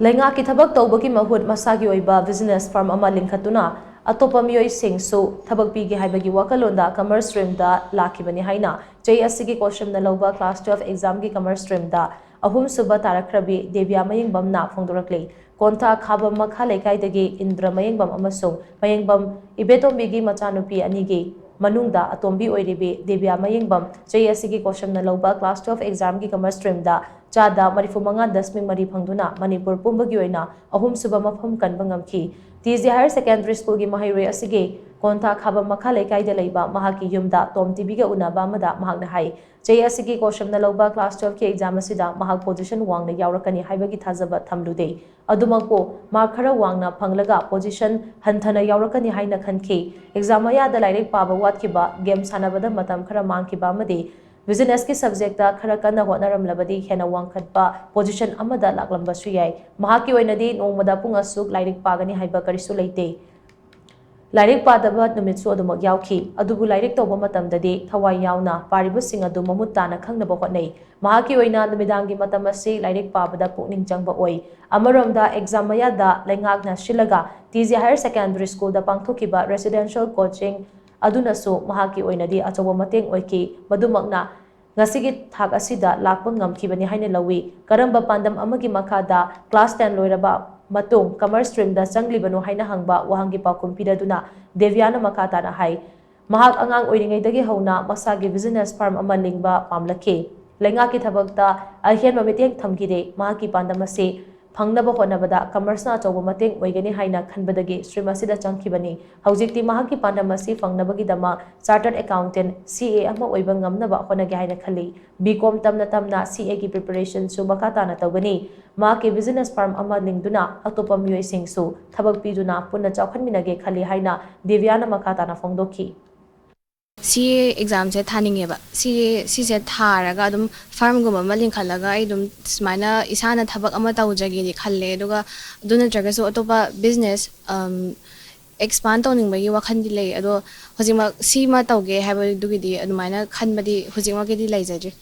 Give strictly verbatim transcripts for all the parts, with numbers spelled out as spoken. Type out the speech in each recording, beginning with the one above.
ꯂꯩꯉꯥꯛꯀꯤ ꯊꯕꯛ ꯇꯧꯕꯒꯤ ꯃꯍꯨꯠ ꯃꯁꯥꯒꯤ ꯑꯣꯏꯕ business firm ꯑꯃ ꯂꯤꯡꯈꯠꯇꯨꯅ ꯑꯇꯣꯞꯄ ꯃꯤꯑꯣꯏꯁꯤꯡꯁꯨ ꯊꯕꯛ ꯄꯤꯒꯦ ꯍꯥꯏꯕꯒꯤ ꯋꯥꯈꯜꯂꯣꯟꯗ commerce streamꯗ ꯂꯥꯛꯈꯤꯕꯅꯤ ꯍꯥꯏꯅ ꯆꯍꯤ ꯑꯁꯤꯒꯤ ꯀꯣꯔꯁ ꯔꯨꯝꯅ ꯂꯧꯕ class twelve examꯒꯤ commerce streamꯗ ꯑꯍꯨꯝꯁꯨꯕ ꯇꯥꯔꯛꯈ꯭ꯔꯕꯤ ꯗꯦꯕꯤꯌꯥ ꯃꯌꯦꯡꯕꯝꯅ ꯐꯣꯡꯗꯣꯔꯛꯂꯤ꯫ ꯀꯣꯟꯊꯥ ꯈꯥꯕꯝ ꯃꯈꯥ ꯂꯩꯀꯥꯏꯗꯒꯤ ꯏꯟꯗ꯭ꯔ ꯃꯌꯦꯡꯕꯝ ꯑꯃꯁꯨꯡ ꯃꯌꯦꯡꯕꯝ ꯏꯕꯦꯇꯣꯝꯕꯤꯒꯤ ꯃꯆꯥꯅꯨꯄꯤ ꯑꯅꯤꯒꯤ ꯃꯅꯨꯡꯗ ꯑꯇꯣꯝꯕꯤ ꯑꯣꯏꯔꯤꯕꯤ ꯗꯦꯕꯤꯌꯥ ꯃꯌꯦꯡꯕꯝ ꯆꯍꯤ ꯑꯁꯤꯒꯤ ꯀꯣꯔꯁ ꯔꯨꯝꯅ ꯂꯧꯕ class twelve examꯒꯤ commerce streamꯗ ꯆꯥꯗ ꯃꯔꯤꯐꯨ ꯃꯉꯥ ꯗꯁꯃꯤꯛ ꯃꯔꯤ ꯐꯪꯗꯨꯅ ꯃꯅꯤꯄꯨꯔ ꯄꯨꯝꯕꯒꯤ ꯑꯣꯏꯅ ꯑꯍꯨꯝꯁꯨꯕ ꯃꯐꯝ ꯀꯟꯕ ꯉꯝꯈꯤ꯫ ꯇꯤ ꯖꯤ Higher Secondary Schoolꯒꯤ ꯃꯍꯩꯔꯣꯏ ꯑꯁꯤꯒꯤ ꯀꯣꯟꯊꯥ ꯈꯥꯕꯝ ꯃꯈꯥ ꯂꯩꯀꯥꯏꯗ ꯂꯩꯕ ꯃꯍꯥꯛꯀꯤ ꯌꯨꯝꯗ ꯇꯣꯝ ꯇꯤꯚꯤꯒ ꯎꯅꯕ ꯑꯃꯗ ꯃꯍꯥꯛꯅ ꯍꯥꯏ, ꯆꯍꯤ ꯑꯁꯤꯒꯤ ꯀꯣꯔꯁ ꯔꯨꯝꯅ ꯂꯧꯕ class twelveꯀꯤ exam ꯑꯁꯤꯗ ꯃꯍꯥꯛ position ꯋꯥꯡꯅ ꯌꯥꯎꯔꯛꯀꯅꯤ ꯍꯥꯏꯕꯒꯤ ꯊꯥꯖꯕ ꯊꯝꯂꯨꯗꯦ꯫ ꯑꯗꯨꯃꯛꯄꯨ mark ꯈꯔ ꯋꯥꯡꯅ ꯐꯪꯂꯒ position ꯍꯟꯊꯅ ꯌꯥꯎꯔꯛꯀꯅꯤ ꯍꯥꯏꯅ ꯈꯟꯈꯤ꯫ Exam ꯃꯌꯥꯗ ꯂꯥꯏꯔꯤꯛ ꯄꯥꯕ ꯋꯥꯠꯈꯤꯕ, game ꯁꯥꯟꯅꯕꯗ ꯃꯇꯝ ꯈꯔ ꯃꯥꯡꯈꯤꯕ ꯑꯃꯗꯤ businessꯀꯤ subjectꯇ ꯈꯔ ꯀꯟꯅ ꯍꯣꯠꯅꯔꯝꯂꯕꯗꯤ ꯍꯦꯟꯅ ꯋꯥꯡꯈꯠꯄ position ꯑꯃꯗ ꯂꯥꯛꯂꯝꯕꯁꯨ ꯌꯥꯏ꯫ ꯃꯍꯥꯛꯀꯤ ꯑꯣꯏꯅꯗꯤ ꯅꯣꯡꯃꯗ ꯄꯨꯡ ꯑꯁꯨꯛ ꯂꯥꯏꯔꯤꯛ ꯄꯥꯒꯅꯤ ꯍꯥꯏꯕ ꯀꯔꯤꯁꯨ ꯂꯩꯇꯦ꯫ ꯂꯥꯏꯔꯤꯛ ꯄꯥꯗꯕ ꯅꯨꯃꯤꯠꯁꯨ ꯑꯗꯨꯃꯛ ꯌꯥꯎꯈꯤ꯫ ꯑꯗꯨꯕꯨ ꯂꯥꯏꯔꯤꯛ ꯇꯧꯕ ꯃꯇꯝꯗꯗꯤ ꯊꯋꯥꯏ ꯌꯥꯎꯅ ꯄꯥꯔꯤꯕꯁꯤꯡ ꯑꯗꯨ ꯃꯃꯨꯠ ꯇꯥꯅ ꯈꯪꯅꯕ ꯍꯣꯠꯅꯩ꯫ ꯃꯍꯥꯛꯀꯤ ꯑꯣꯏꯅ ꯅꯨꯃꯤꯗꯥꯡꯒꯤ ꯃꯇꯝ ꯑꯁꯤ ꯂꯥꯏꯔꯤꯛ ꯄꯥꯕꯗ ꯄꯨꯛꯅꯤꯡ ꯆꯪꯕ ꯑꯣꯏ꯫ ꯑꯃꯔꯣꯝꯗ exam ꯃꯌꯥꯗ ꯂꯩꯉꯥꯛꯅ ꯁꯤꯜꯂꯒ ꯇꯤ ꯖꯤ Higher Secondary Schoolꯗ ꯄꯥꯡꯊꯣꯛꯈꯤꯕ residential coaching ꯑꯗꯨꯅꯁꯨ ꯃꯍꯥꯛꯀꯤ ꯑꯣꯏꯅꯗꯤ ꯑꯆꯧꯕ ꯃꯇꯦꯡ ꯑꯣꯏꯈꯤ꯫ ꯃꯗꯨꯃꯛꯅ ꯉꯁꯤꯒꯤ ꯊꯥꯛ ꯑꯁꯤꯗ ꯂꯥꯛꯄ ꯉꯝꯈꯤꯕꯅꯤ ꯍꯥꯏꯅ ꯂꯧꯏ꯫ ꯀꯔꯝꯕ ꯄꯥꯟꯗꯝ ꯑꯃꯒꯤ ꯃꯈꯥꯗ class ten ꯂꯣꯏꯔꯕ ꯃꯇꯨꯡ commerce streamꯗ ꯆꯪꯂꯤꯕꯅꯣ ꯍꯥꯏꯅ ꯍꯪꯕ ꯋꯥꯍꯪꯒꯤ ꯄꯥꯎꯈꯨꯝ ꯄꯤꯔꯗꯨꯅ ꯗꯦꯕꯤꯌꯥꯅ ꯃꯈꯥ ꯇꯥꯅ ꯍꯥꯏ, ꯃꯍꯥꯛ ꯑꯉꯥꯡ ꯑꯣꯏꯔꯤꯉꯩꯗꯒꯤ ꯍꯧꯅ ꯃꯁꯥꯒꯤ business firm ꯑꯃ ꯂꯤꯡꯕ ꯄꯥꯝꯂꯛꯈꯤ꯫ ꯂꯩꯉꯥꯛꯀꯤ ꯊꯕꯛꯇ ꯑꯍꯦꯟꯕ ꯃꯤꯠꯌꯦꯡ ꯊꯝꯈꯤꯗꯦ꯫ ꯃꯍꯥꯛꯀꯤ ꯄꯥꯟꯗꯝ ꯑꯁꯤ ꯐꯪꯅꯕ ꯍꯣꯠꯅꯕꯗ commerceꯅ ꯑꯆꯧꯕ ꯃꯇꯦꯡ ꯑꯣꯏꯒꯅꯤ ꯍꯥꯏꯅ ꯈꯟꯕꯗꯒꯤ stream ꯑꯁꯤꯗ ꯆꯪꯈꯤꯕꯅꯤ꯫ ꯍꯧꯖꯤꯛꯇꯤ ꯃꯍꯥꯛꯀꯤ ꯄꯥꯟꯗꯝ ꯑꯁꯤ ꯐꯪꯅꯕꯒꯤꯗꯃꯛ chartered accountant, C A ꯑꯃ ꯑꯣꯏꯕ ꯉꯝꯅꯕ ꯍꯣꯠꯅꯒꯦ ꯍꯥꯏꯅ ꯈꯜꯂꯤ꯫ B Com ꯇꯝꯅ ꯇꯝꯅ C Aꯒꯤ preparationꯁꯨ ꯃꯈꯥ ꯇꯥꯅ ꯇꯧꯒꯅꯤ꯫ ꯃꯍꯥꯛꯀꯤ business firm ꯑꯃ ꯂꯤꯡꯗꯨꯅ ꯑꯇꯣꯞꯄ ꯃꯤꯑꯣꯏꯁꯤꯡꯁꯨ ꯊꯕꯛ ꯄꯤꯗꯨꯅ ꯄꯨꯟꯅ ꯆꯥꯎꯈꯠꯃꯤꯟꯅꯒꯦ ꯈꯜꯂꯤ ꯍꯥꯏꯅ ꯗꯦꯕꯤꯌꯥꯅ ꯃꯈꯥ ꯇꯥꯅ ꯐꯣꯡꯗꯣꯛꯈꯤ꯫ C A examꯁꯦ ꯊꯥꯅꯤꯡꯉꯦꯕ꯫ C A ꯁꯤꯁꯦ ꯊꯥꯔꯒ ꯑꯗꯨꯝ firmꯒꯨꯝꯕ ꯑꯃ ꯂꯤꯡꯈꯠꯂꯒ ꯑꯩ ꯑꯗꯨꯝ ꯁꯨꯃꯥꯏꯅ ꯏꯁꯥꯅ ꯊꯕꯛ ꯑꯃ ꯇꯧꯖꯒꯦꯗꯤ ꯈꯜꯂꯦ꯫ ꯑꯗꯨꯒ ꯑꯗꯨ ꯅꯠꯇ꯭ꯔꯒꯁꯨ ꯑꯇꯣꯞꯄ business, ꯎꯝ, expand ꯇꯧꯅꯤꯡꯕꯒꯤ ꯋꯥꯈꯜꯗꯤ ꯂꯩ꯫ ꯑꯗꯣ ꯍꯧꯖꯤꯛꯃꯛ ꯁꯤꯃ ꯇꯧꯒꯦ ꯍꯥꯏꯕꯗꯨꯒꯤꯗꯤ ꯑꯗꯨꯃꯥꯏꯅ ꯈꯟꯕꯗꯤ ꯍꯧꯖꯤꯛꯃꯛꯀꯤꯗꯤ ꯂꯩꯖꯗ꯭ꯔꯤ꯫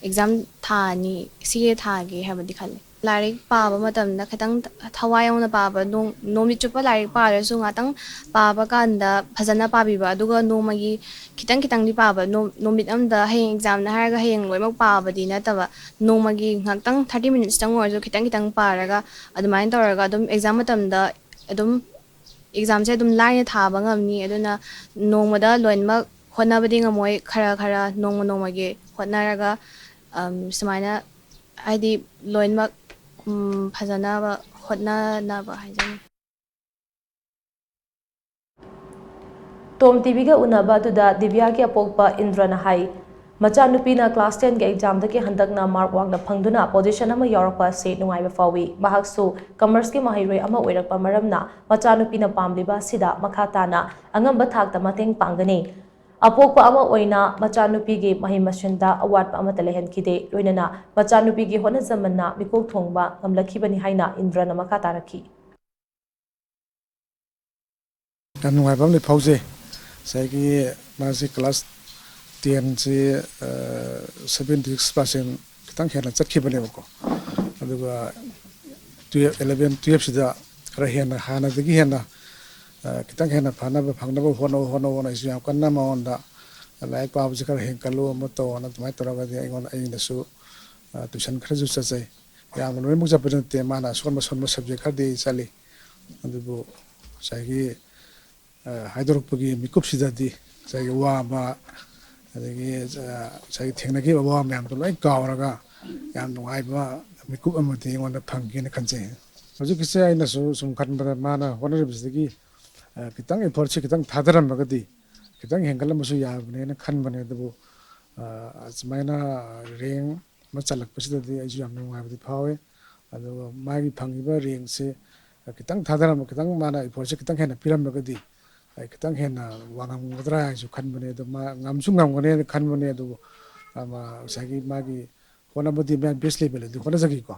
Exam ꯊꯥꯅꯤ, C A ꯊꯥꯒꯦ ꯍꯥꯏꯕꯗꯤ ꯈꯜꯂꯦ꯫ ꯂꯥꯏꯔꯤꯛ ꯄꯥꯕ ꯃꯇꯝꯗ ꯈꯤꯇꯪ ꯊꯋꯥꯏ ꯌꯥꯎꯅ ꯄꯥꯕ, ꯅꯣꯡ-, ꯅꯨꯃꯤꯠ ꯆꯨꯞꯄ ꯂꯥꯏꯔꯤꯛ ꯄꯥꯔꯁꯨ ꯉꯥꯛꯇꯪ ꯄꯥꯕ ꯀꯥꯟꯗ ꯐꯖꯅ ꯄꯥꯕꯤꯕ, ꯑꯗꯨꯒ ꯅꯣꯡꯃꯒꯤ ꯈꯤꯇꯪ ꯈꯤꯇꯪꯗꯤ ꯄꯥꯕ, ꯅꯣ-, ꯅꯨꯃꯤꯠ ꯑꯃꯗ ꯍꯌꯦꯡ ꯑꯦꯛꯖꯥꯝꯅ ꯍꯥꯏꯔꯒ ꯍꯌꯦꯡ ꯂꯣꯏꯅꯃꯛ ꯄꯥꯕꯗꯤ ꯅꯠꯇꯕ, ꯅꯣꯡꯃꯒꯤ ꯉꯥꯛꯇꯪ thirty minutes-ꯇꯪ ꯑꯣꯏꯔꯁꯨ ꯈꯤꯇꯪ ꯈꯤꯇꯪ ꯄꯥꯔꯒ ꯑꯗꯨꯃꯥꯏꯅ ꯇꯧꯔꯒ ꯑꯗꯨꯝ ꯑꯦꯛꯖꯥꯝ ꯃꯇꯝꯗ ꯑꯗꯨꯝ ꯑꯦꯛꯖꯥꯝꯁꯦ ꯑꯗꯨꯝ ꯂꯥꯏꯅ ꯊꯥꯕ ꯉꯝꯅꯤ꯫ ꯑꯗꯨꯅ ꯅꯣꯡꯃꯗ ꯂꯣꯏꯅꯃꯛ ꯍꯣꯠꯅꯕꯗꯤ ꯉꯝꯃꯣꯏ, ꯈꯔ ꯈꯔ ꯅꯣꯡꯃ ꯅꯣꯡꯃꯒꯤ ꯍꯣꯠꯅꯔꯒ, ꯑꯝ, ꯁꯨꯃꯥꯏꯅ ꯍꯥꯏꯗꯤ ꯂꯣꯏꯅꯃꯛ, ꯎꯝ, ꯐꯖꯅꯕ ꯍꯣꯠꯅꯅꯕ ꯍꯥꯏꯖꯅꯤꯡꯉꯤ꯫ ꯇꯣꯝ ꯇꯤꯚꯤꯒ ꯎꯅꯕ ꯑꯗꯨꯗ ꯗꯤꯕ꯭ꯌꯥꯒꯤ ꯑꯄꯣꯛꯄ ꯏꯟꯗ꯭ꯔꯅ ꯍꯥꯏ, ꯃꯆꯥꯅꯨꯄꯤꯅ class ten-ꯒꯤ exam-ꯗꯒꯤ ꯍꯟꯗꯛꯅ mark ꯋꯥꯡꯅ ꯐꯪꯗꯨꯅ position ꯑꯃ ꯌꯥꯎꯔꯛꯄ ꯑꯁꯤ ꯅꯨꯡꯉꯥꯏꯕ ꯐꯥꯎꯏ꯫ ꯃꯍꯥꯛꯁꯨ commerce-ꯀꯤ ꯃꯍꯩꯔꯣꯏ ꯑꯃ ꯑꯣꯏꯔꯛꯄ ꯃꯔꯝꯅ ꯃꯆꯥꯅꯨꯄꯤꯅ ꯄꯥꯝꯂꯤꯕ ꯑꯁꯤꯗ ꯃꯈꯥ ꯇꯥꯅ ꯑꯉꯝꯕ ꯊꯥꯛꯇ ꯃꯇꯦꯡ ꯄꯥꯡꯒꯅꯤ꯫ ꯑꯄꯣꯛꯄ ꯑꯃ ꯑꯣꯏꯅ ꯃꯆꯥꯅꯨꯄꯤꯒꯤ ꯃꯍꯩ ꯃꯁꯤꯡꯗ ꯑꯋꯥꯠꯄ ꯑꯃꯠꯇ ꯂꯩꯍꯟꯈꯤꯗꯦ꯫ ꯂꯣꯏꯅꯅ ꯃꯆꯥꯅꯨꯄꯤꯒꯤ ꯍꯣꯠꯅꯖꯃꯟꯅ ꯃꯤꯀꯣꯛ ꯊꯣꯡꯕ ꯉꯝꯂꯛꯈꯤꯕꯅꯤ ꯍꯥꯏꯅ ꯏꯟꯗ꯭ꯔꯅ ꯃꯈꯥ ꯇꯥꯔꯛꯈꯤ꯫ ꯌꯥꯝ ꯅꯨꯡꯉꯥꯏꯕ ꯑꯃꯗꯤ ꯐꯥꯎꯖꯩ꯫ ꯉꯁꯥꯏꯒꯤ ꯃꯥꯁꯤ class ten-ꯁꯤ, ꯑ, seventy six percent ꯈꯤꯇꯪ ꯍꯦꯟꯅ ꯆꯠꯈꯤꯕꯅꯦꯕꯀꯣ꯫ ꯑꯗꯨꯒ twelve, eleven, twelve-ꯁꯤꯗ ꯈꯔ ꯍꯦꯟꯅ, ꯍꯥꯟꯅꯗꯒꯤ ꯍꯦꯟꯅ, ꯑ, ꯈꯤꯇꯪ ꯍꯦꯟꯅ ꯐꯅꯕ, ꯐꯪꯅꯕ ꯍꯣꯠꯅꯧ, ꯍꯣꯠꯅꯧ ꯍꯥꯏꯅ ꯑꯩꯁꯨ ꯌꯥꯝ ꯀꯟꯅ ꯃꯉꯣꯟꯗ, "ꯂꯥꯏꯔꯤꯛ ꯄꯥꯕꯁꯤ ꯈꯔ ꯍꯦꯟꯒꯠꯂꯨ, ꯑꯃ ꯇꯧ" ꯑꯅ ꯑꯗꯨꯃꯥꯏꯅ ꯇꯧꯔꯒꯗꯤ ꯑꯩꯉꯣꯟꯗ, ꯑꯩꯅꯁꯨ, ꯑ, tuition ꯈꯔꯁꯨ ꯆꯠꯆꯩ꯫ ꯌꯥꯝꯅ ꯂꯣꯏꯅꯃꯛ ꯆꯠꯄꯗꯤ ꯅꯠꯇꯦ, ꯃꯥꯅ ꯑꯁꯣꯟꯕ, ꯑꯁꯣꯟꯕ subject ꯈꯔꯗꯤ ꯆꯠꯂꯤ꯫ ꯑꯗꯨꯕꯨ ꯉꯁꯥꯏꯒꯤ, ꯑ, ꯍꯥꯏꯗꯣꯔꯛꯄꯒꯤ ꯃꯤꯀꯨꯞꯁꯤꯗꯗꯤ ꯉꯁꯥꯏꯒꯤ ꯋꯥꯕ, ꯑꯗꯒꯤ, ꯑ, ꯉꯁꯥꯏꯒꯤ ꯊꯦꯡꯅꯈꯤꯕ ꯑꯋꯥꯕ ꯃꯌꯥꯝꯗꯣ ꯂꯣꯏ ꯀꯥꯎꯔꯒ ꯌꯥꯝ ꯅꯨꯡꯉꯥꯏꯕ ꯃꯤꯀꯨꯞ ꯑꯃꯗꯤ ꯑꯩꯉꯣꯟꯗ ꯐꯪꯒꯦꯅ ꯈꯟꯖꯩ꯫ ꯍꯧꯖꯤꯛꯀꯤꯁꯦ ꯑꯩꯅꯁꯨ ꯁꯨꯝ ꯈꯟꯕꯗ ꯃꯥꯅ ꯍꯣꯠꯅꯔꯤꯕꯁꯤꯗꯒꯤ, ꯑ, ꯈꯤꯇꯪ effort-ꯁꯦ ꯈꯤꯇꯪ ꯊꯥꯗꯔꯝꯃꯒꯗꯤ ꯈꯤꯇꯪ ꯍꯦꯟꯒꯠꯂꯝꯕꯁꯨ ꯌꯥꯕꯅꯦꯅ ꯈꯟꯕꯅꯦ꯫ ꯑꯗꯨꯕꯨ, ꯑ, ꯑꯁꯨꯃꯥꯏꯅ rank ꯑꯃ ꯆꯜꯂꯛꯄꯁꯤꯗꯗꯤ ꯑꯩꯁꯨ ꯌꯥꯝ ꯅꯨꯡꯉꯥꯏꯕꯗꯤ ꯐꯥꯎꯋꯦ꯫ ꯑꯗꯨꯒ ꯃꯥꯒꯤ ꯐꯪꯉꯤꯕ rank-ꯁꯦ ꯈꯤꯇꯪ ꯊꯥꯗꯔꯝꯕ, ꯈꯤꯇꯪ ꯃꯥꯅ effort-ꯁꯦ ꯈꯤꯇꯪ ꯍꯦꯟꯅ ꯄꯤꯔꯝꯃꯒꯗꯤ ꯑꯩ ꯈꯤꯇꯪ ꯍꯦꯟꯅ ꯋꯥꯡꯉꯝꯒꯗ꯭ꯔꯥ ꯍꯥꯏꯅꯁꯨ ꯈꯟꯕꯅꯦ꯫ ꯑꯗꯣ ꯃꯥ ꯉꯝꯁꯨ ꯉꯝꯒꯅꯦꯅ ꯈꯟꯕꯅꯦ꯫ ꯑꯗꯨꯕꯨ, ꯑ, ꯃꯥ ꯉꯁꯥꯏꯒꯤ ꯃꯥꯒꯤ ꯍꯣꯠꯅꯕꯗꯤ ꯃꯥ best level-ꯗꯤ ꯍꯣꯠꯅꯖꯈꯤꯀꯣ꯫